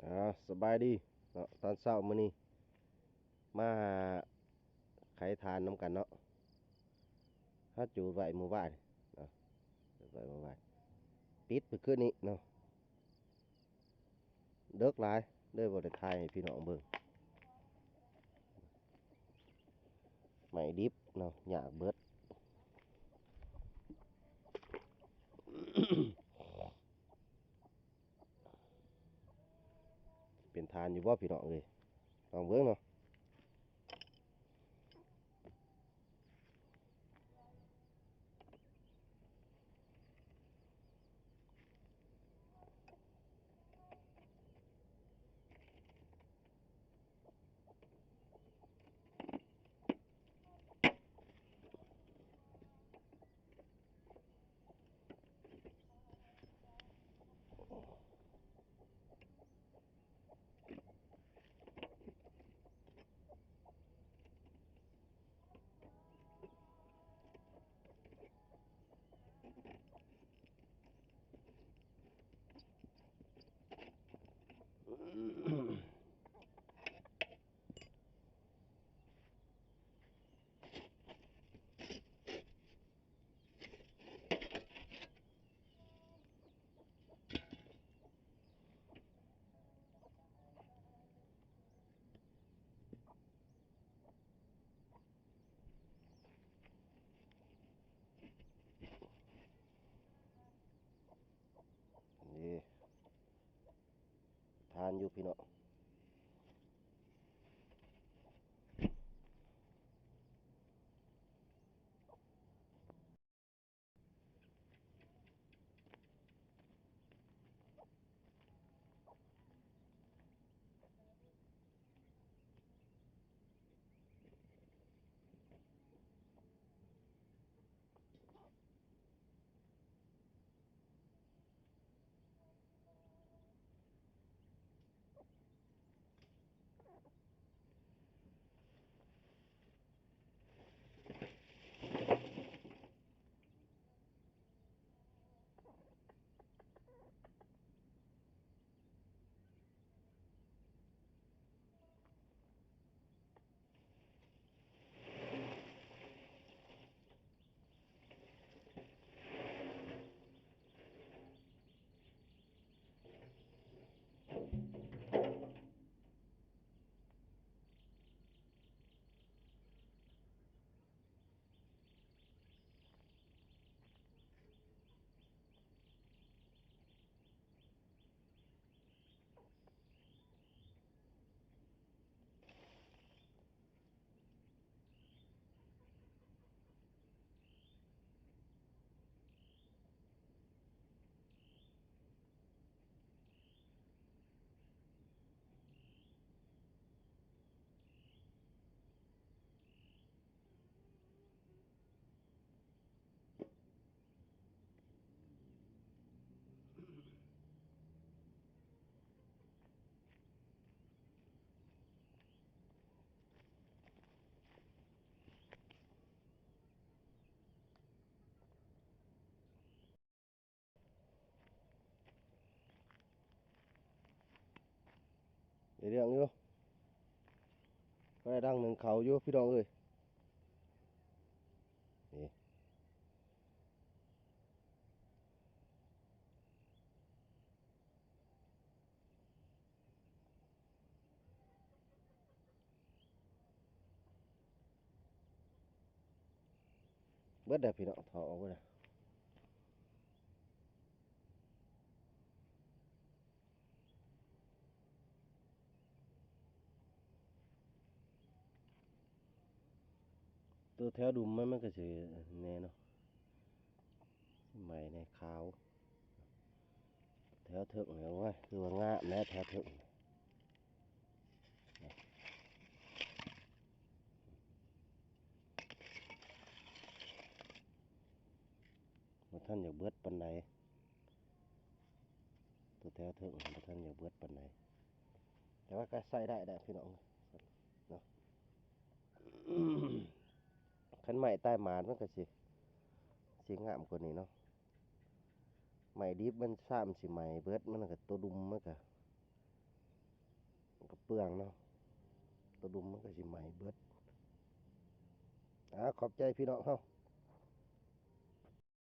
ອາ ສະບາຍດີເນາະ ຕອນເຊົ້າມື້ນີ້ມາໄຂຖ່ານນຳກັນເນາະ. ເຮົາຈູດໄວ້ມື້ວານເນາະ ຈູດໄວ້ມື້ວານ ປິດໄປຄືນນີ້ເນາະ. ເດິກຫຼາຍ ເລີຍບໍ່ໄດ້ຖ່າຍໃຫ້ພີ່ນ້ອງເບິ່ງ. ໄມ້ດິບເນາະ ຍາກເບິດ. ເປັນຖ່ານຢູ່ບໍ່ພີ່ນ້ອງເອີຍ? ລອງເບິ່ງເນາະ. ນີ້ ຖ່ານຢູ່ພີ່ນ້ອງ. ໄດ້ເລື່ອງຢູ່ ກໍໄດ້ດັງໜຶ່ງເຂົ້າຢູ່ພີ່ນ້ອງເອີຍ ນີ້. ເບິດແລ້ວພີ່ນ້ອງ ຖອກອອກເບິດແລ້ວ ໂຕແຖວດຸ່ມມັນ ມັນກໍຊິແນ່ເນາະ ໃໝ່ແນ່ຂາວ. ແຖວເທິງນີ້ ໂອ້ຍ ຄືວ່າງາມແຫຼະແຖວເທິງນີ້ ບໍ່ທັນຢາກເບິດປານໃດ ໂຕແຖວເທິງບໍ່ທັນຢາກເບິດປານໃດ ແຕ່ວ່າກໍໃຊ້ໄດ້ແຫຼະພີ່ນ້ອງເນາະ. ຄັນໄມ້ຕາຍໝາດມັນກໍຊິ ຊິງາມກວ່ານີ້ເນາະ ໄມ້ດິບມັນຊ້ຳຊິໄໝ້ເບິດ ມັນກໍ ໂຕດຸ່ມມັນກໍ ເປືອງເນາະ ໂຕດຸມມັນກໍຊິໄໝ້ເບິດ. ອາ ຂອບໃຈພີ່ນ້ອງເຮົາ